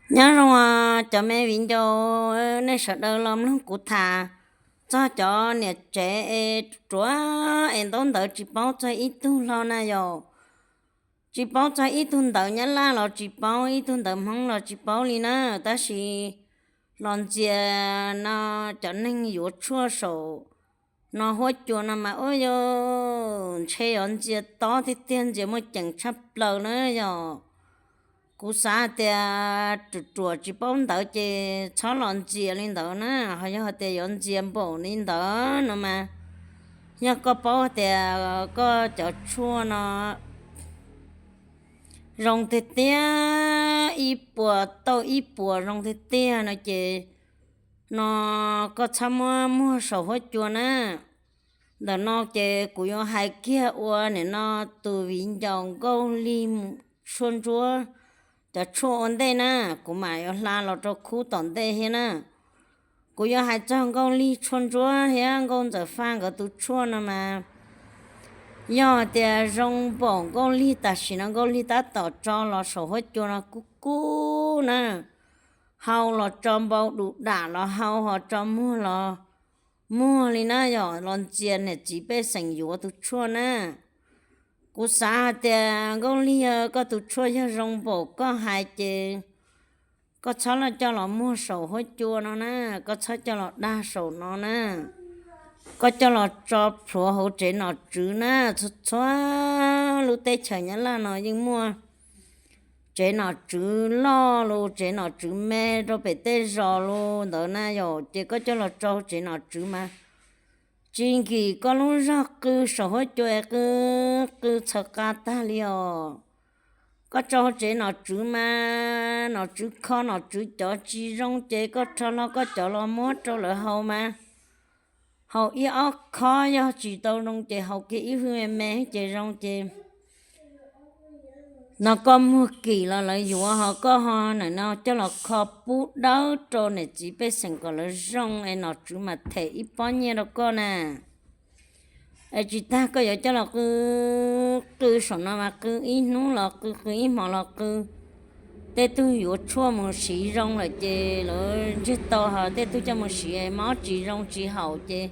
Nyob zoo cov me viv ncaus, nej sawv daws los mloog kuv tham txog cov niam tsev es ruam es ntaub ntawv tsis paub txog ib tug hlo na yom. Tsis paub txog ib tug ntawv Nyab Laj los tsis paub, ib tug ntawv Hmoob los tsis paub li na. Tab sis los ntxias no cov neeg yuav tshuaj saum no huab cua no mas ua yog ntshe yuav ntxias tob tiag tiag, ntxias muaj ceem tshaj plaws na yom. Kuv xav hais tias ruam ruam tsis paub ntawv ces txhob los ntxias li ntawd na. Ho yog hais tias yuav ntxias npaum li ntawd no mas, yog koj paub tias koj cov tshuaj no zoo tiag tiag, ib puas tauj ib puas zoo tiag tiag no ces no koj txhob muab muag saum huab cua na. Ntawm no ces kuv yuav hais kiag ua nim no tus viv ncaus Nkauj Lig tshuaj ntsuab, cov tshuaj ua ntej na, kuv mam yuav hla los rau khub tom ntej thiab na. Kuv yuav hais txog Nkauj Lig tshuaj ntsuab thiab Nkauj Ntxawm Faj nkawd tus tshuaj no mas, yog tias zoo npaum Nkauj Lig tam sim no Nkauj Lig tab tom tso los saum huab cua no kub kub na, hau los tso npau dum dam los hau, ho tso muag los muag li na yom, los ntxias niam txiv pej xeem yuav tus tshuaj na. Kuv xav hais tias Nkauj Lig, koj tus tshuaj yog zoo npaum koj hais ces koj txhob los coj los muag saum huab cua no na, koj txhob coj los dag saum no na. Koj coj los tso plhuav hauv tsev nom tswv na, txhua txhua lub teb chaws Nyab Laj no yeej muaj tsev nom tswv loj los tsev nom tswv me rau pem tej zos los ntawd na yom, ces koj coj los tso tsev nom tswv mas tsis nkim koj lub zog qw saum huab cua es qw, qw txhaws qa tag li os. Koj tso tsev nom tswv mas nom tswv kho nom tswv cov tsis zoo ces koj rho hlo koj cov los muab rau lawv haus mas, haus ib ob khob yog tsis tau zoo ces haus kiag ib hwj me me ces zoo ces no koj muag kim los lawv yuav, ho koj ho nim no coj los kho pub dawb rau niam txiv pej xeem kom lawv zoo es nom tswv mas them ib pob nyiaj rau koj na. Es tsis tag koj yuav coj los qw, qw saum no mas qw ib hnub los qw, qw ib hmo los qw. Tej tug yuav tshuaj mus siv zoo lawm ces lawv ntsiag to, ho tej tug coj mus siv mob tsis zoo tsis haum ces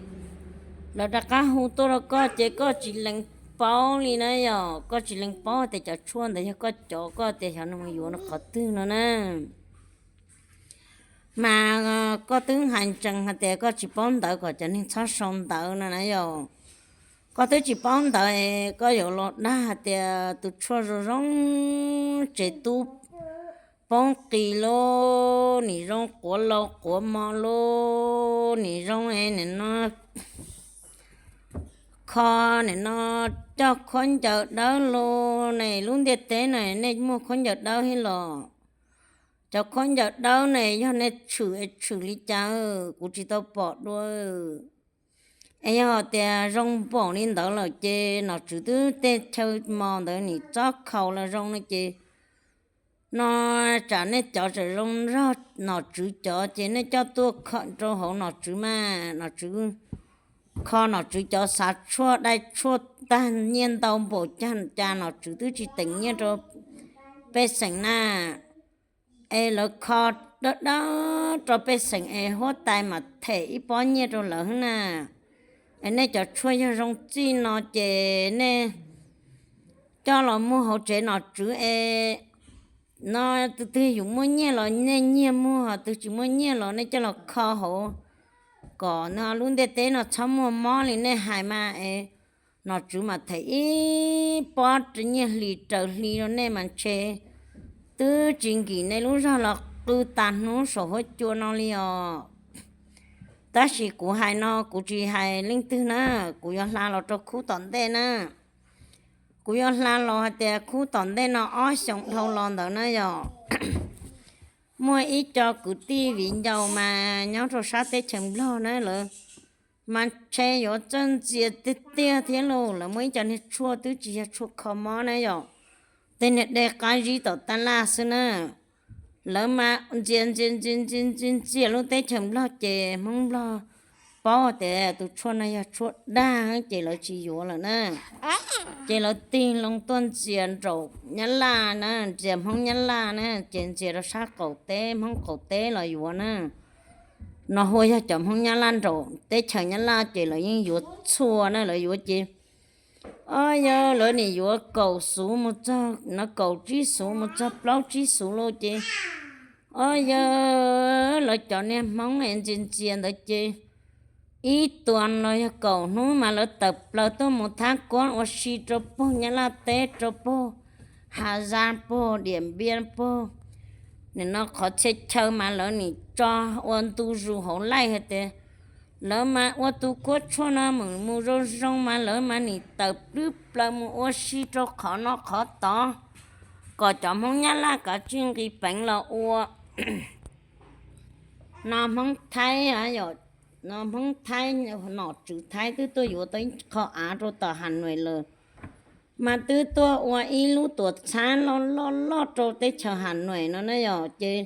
lawv rov qab hu tuaj rau koj ces koj tsis lees paub li na yom. Koj tsis lees paub tias cov tshuaj ntawd yog koj cov, koj tias xyov nws mus yuav rau qhov twg no na. Mas koj twb hais ntsees hais tias koj tsis paub ntawv kom cov neeg txhob sau ntawv no na yom. Koj twb tsis paub ntawv es koj yuav los dag hais tias tus tshuaj zoo zoo, tsev tub poob qis lauj, nim zoo quav laus quav mos lauj, nim zoo es nim no kho nim no coj khaub ncaws dawb lauj. Nej lub ntiaj teb no nej muaj khaub ncaws dawb thiab los? Cov khaub ncaws dawb ne yog nej tshwm es tshwm li cas, kuv tsis tau pom dua. Es yog tias zoo npaum li ntawd lawm ces nom tswv twb tej chaw mos ntawd nim txob khaus los zoo no ces no tsam nej cov tseem zoo zog nom tswv cov ces nej coj tuaj kho rau hauv nom tswv mas, nom tswv kho nom tswv cov xav tshuaj dai tshuaj tag nyiaj ntau npaum cas cas nom tswv twb tsis teem nyiaj rau pej xeem na. Es lawv kho dawb dawb rau pej xeem es huab tais mam them ib pob nyiaj rau lawv xwb na. Es nej cov tshuaj yog zoo txij no ces nej coj los muag hauv tsev nom tswv es no, tus twg yus muaj nyiaj los nej nyiag muag, ho tus tsis muaj nyiaj los nej coj los kho hauv kom no lub ntiaj teb no txhob muaj mob li nej hais mas es nom tswv mam them ib pob nyiaj hli raws hli rau nej mas ntshe twb tsis nkim nej lub zog los qw tas hnub saum huab cua no li os. Tab sis kuv hais no kuv tsis hais leej twg na, kuv yuav hla los rau khub tom ntej na. Kuv yuav hla los hais tias khub tom ntej no ob xyoos dhau los ntawd na yom, muaj ib co kwv tij viv ncaus mas nyob rau sab teb chaws Nplog na, lawv mas ntshe yuav txawj ntxias tiag tiag thiab lauj. Lawv muaj ib co niag tshuaj twb tsis yog tshuaj kho mob na yom, tej niag dej qab zib tom tab laj xwb na. Lawv mas ntxias ntxias ntxias ntxias ntxias ntxias lub teb chaws Nplog ces Hmoob Nplog paub tias tus tshuaj no yog tshuaj dag ces lawv tsis yuav lawm na. Ces lawv tig loo tuaj ntxias nraum Nyab Laj na, ntxias Hmoob Nyab Laj na, ces ntxias rau sab qaum teb, Hmoob qaum teb los yuav na. No hu yog cov Hmoob Nyab Laj nraum teb chaws Nyab Laj ces lawv yeej yuav txhua na, lawv yuav ces, o, yog lawv nim yuav kaum xuv mus txog no, kaum tsib xuv mus txog plaub tsib xuv lawm ces, o, yog lawv cov niag Hmoob es ntxias ntxias ntawd ces ib tuas los yog kaum hnub mas lawv tawm plaws tuaj mus thab kuab ua si rau puag Nyab Laj teb, rau puag Has Zaj, puag Diam Npiab, puag nim no qhov txhia chaw mas lawv nim tso ua ntu zus hauv laij hais tias lawv mas ua tus kuab tshuaj no mus mus zoo zoo mas lawv mas nim tawm plwb plaws mus ua si rau qhov no qhov tod, kom cov Hmoob Nyab Laj kav tsij nqis peev los ua. No Hmoob Thaib, no Hmoob Thaib, nom tswv Thaib twb tuaj yuav tau ib qho av rau tom Has Nuam lawm, mas twb tuaj ua ib lub tuam txhab loj loj loj rau teb chaws Has Nuam no na yom. Ces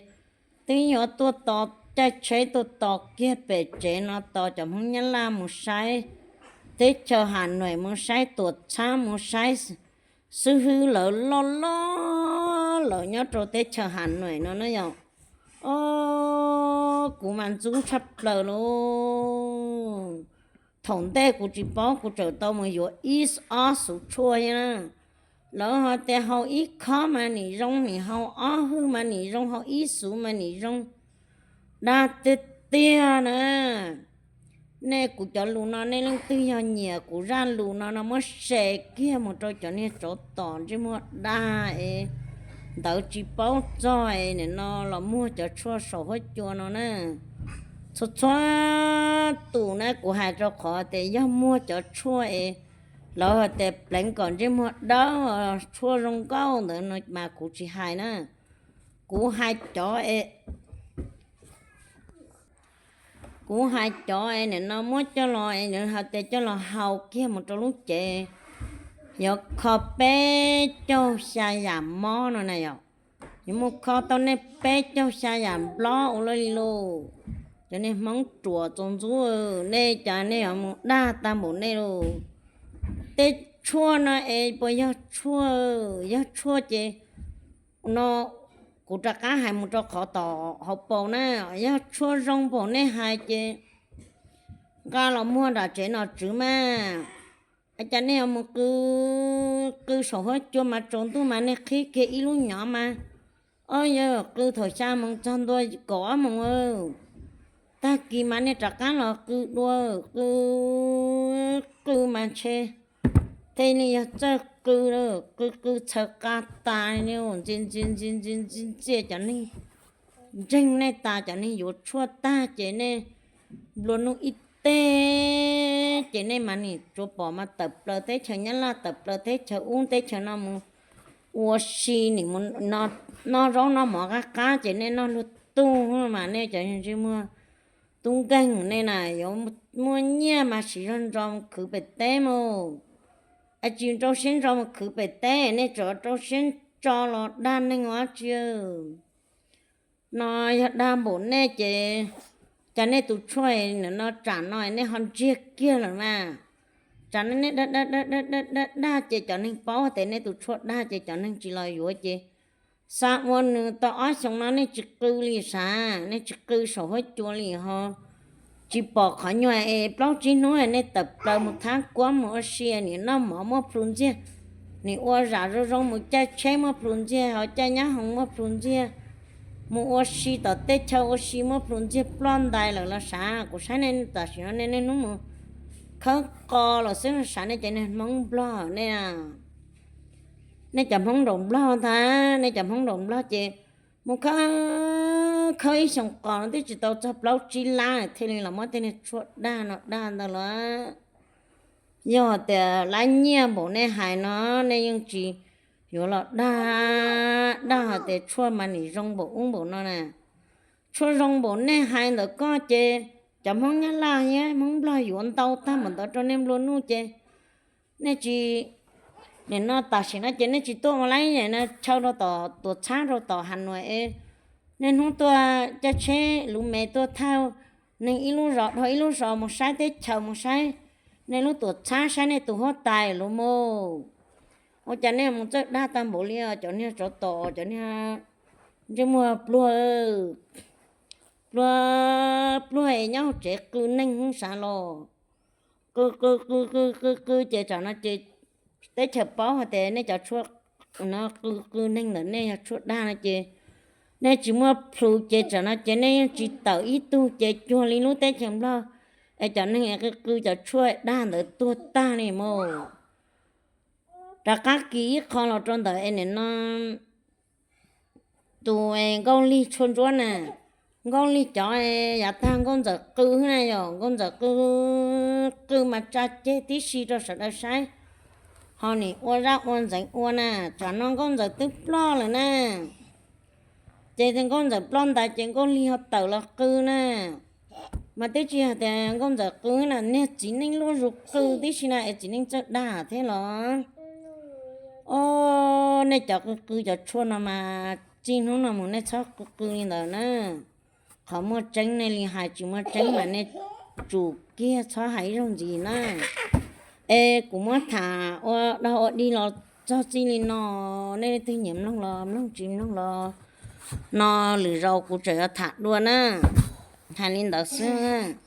twb yuav tuaj tos caij tsheb tuaj tos kiag pem tsev no tos cov Hmoob Nyab Laj mus saib teb chaws Has Nuam, mus saib tuam txhab, mus saib xib hwb lawv loj loj lawm nyob rau teb chaws Has Nuam no na yom. O, kuv mas ntxub tshaj plaws lauj. Thaum ntej kuv tsis paub, kuv tseem tau mus yuav ib ob xuv tshuaj thiab na. Lawv hais tias hau ib khob mas nim zoo, nim hau ob hwj mas nim zoo, hau ib xuv mas nim zoo. Dag tiag tiag na. Nej kuv cov lus no nej leej twg yog nyiam kuv zaj lus no no muab share kiag mus rau cov niag tsov tom ntsej muag dag es ntawd tsis paub txog es nim no los muag cov tshuaj saum huab cua no na. Txhua txhua tus na kuv hais rau qhov tias yog muag cov tshuaj es lawv hais tias pleev kom ntsej muag dawb, tshuaj zoo nkauj ntawd no mas kuv tsis hais na. Kuv hais cov es, kuv hais cov es nim no muab coj los es nws hais tias coj los hau kiag mus rau lub cev, yuav kho peb caug xya yam mob no na yom. Yuav mus kho tau nej peb caug xya yam nplob ua luaj li lauj. Cov niag Hmoob ruam txaus ntxub, nej cas nej yuav mus dag tag npaum nej lauj. Tej tshuaj no es puas yog tshuaj? Yog tshuaj ces no kuv rov qab hais mus rau qhov tom hauv paus na. Yog tshuaj zoo npaum nej hais ces nqa los muag nram tsev nom tswv mas. Cas nej yuav mus qw, qw saum huab cua mas tsaus ntuj mas nej qhib kiag ib lub nyov mas, o, yog qw thaum xya moos txog ntua kaum ob moos, tag kis mas nej rov qab los qw dua, qw, qw mas ntshe thiaj li yog txawj qw, qw qw txhaws qa tas li, ntxi ntxi ntxi ntxi ntxi ntxias cov neeg ntseeg nej tas, cov neeg yuav tshuaj tag ces nej nplua nuj ib teg ces nej mas nim tsuas pom mas tawm plaws teb chaws Nyab Laj, tawm plaws teb chaws ub teb chaws no mus ua si, nim mus noj zaub noj mov qab qab ces nej noj luag tug mas nej cov ntsej muag tub nkeeg nej na yuav muaj nyiaj mas siv zog ntso mus khwv pem teb mus. Es tsis rau siab ntso mus khwv pem teb, nej tseem rau siab ntso los dag neeg ua dab tsi? No yog dag npaum nej ces, cas nej tus tshuaj no tsam no nej ho ntsiag kiag lawm mas. Tsam no nej dag dag dag dag dag dag ces cov neeg paub tias nej tus tshuaj dag ces cov neeg tsis los yuav ces, xav ua nws tau ob xyoos no nej tsis qw li sav, nej tsis qw saum huab cua li ho tsis pom qhov nyuag es plaub tsib hnub nej tawm plaws mus thab kuab mus ua si, nim noj mov muaj plhus ntxiag, nim ua zam zoo zoo mus caij tsheb muaj plhus ntxiag, ho caij nyab hoov muaj plhus ntxiag, mus ua si tom tej chaw ua si muaj plhus ntxiag ploj ntais lawm los sav. Kuv saib nej tam sim no nej niaj hnub mus khawb qos los xwb, sav nej cov niag Hmoob Nplog nej. Nej cov Hmoob nraum Nplog ntag, nej cov Hmoob nraum Nplog ces mus khawb, khawb ib xyoos qos no twb tsis tau txog plaub tsib lab thiaj li los muab tej niag tshuaj dag no dag ntawd los. Yog tias lab nyiaj npaum nej hais no, nej yeej tsis yuav los dag, dag hais tias tshuaj mas nim zoo npaum ub npaum no na. Tshuaj zoo npaum nej hais ntawm koj ces cov Hmoob Nyab Laj thiab Hmoob Nplog yuav ntau tag npaum ntawd rau nej nplua nuj ces nej tsis, nim no tam sim no ces nej tsis tuaj ua lab nyiaj no chaw rau tom tuam txhab rau tom Has Nuam es, niaj hnub tuaj caij tsheb luv me tuaj thauj Neeg ib lub zos dhau ib lub zos mus saib teb chaws, mus saib nej lub tuam txhab, saib nej tus huab tais los mus. Ua cas nej mus txawj dag tag npaum li os, cov niag tsov tom, cov niag ntsej muag pluag, pluag, pluag es nyob hauv tsev qw neeg hwb sav los. Qw qw qw qw qw qw ces tsam no ces teb chaws paub hais tias nej cov tshuaj no qw qw neeg ntawm nej yog tshuaj dag no ces nej tsis muaj plhus ces tsam no ces nej yeej tsis tawm ib tug ces cuag li lub teb chaws Nplog es cov neeg es qw qw cov tshuaj dag ntawd tuag tag li mus. Rov qab kis ib qho los rau ntawm es nim no tus Nkauj Lig tshuaj ntsuab na, Nkauj Lig cov yav tag Nkauj Ntxawm qw na, yog Nkauj Ntxawm qw, qw mas tsa ceg tib si rau sawv daws saib, ho nim ua zaj ua ntxeev ua na, tsam no Nkauj Ntxawm twb ploj lawm na. Ces Nkauj Ntxawm ploj ntawd ces Nkauj Lig ho tawm los qw na. Mas twb tsis hais tias Nkauj Ntxawm qw na, niag txiv neej luaj zus qw tib si na es txiv neej txawj dag thiab los. Os, nej cov qw qw cov tshuaj no mas txij hnub no mus nej txhob qw qw li ntawd na. Qhov muaj tseeb nej li hais, tsis muaj tseeb mas nej tsum kiag txhob hais ib zaug ntxiv na. Es kuv muab tham ua dog ua dig los txog txij li no, nej leej twg nyiam mloog los mloog, tsis mloog los no lwm zaus kuv tseem yuav tham dua na. Hais li ntawd xwb.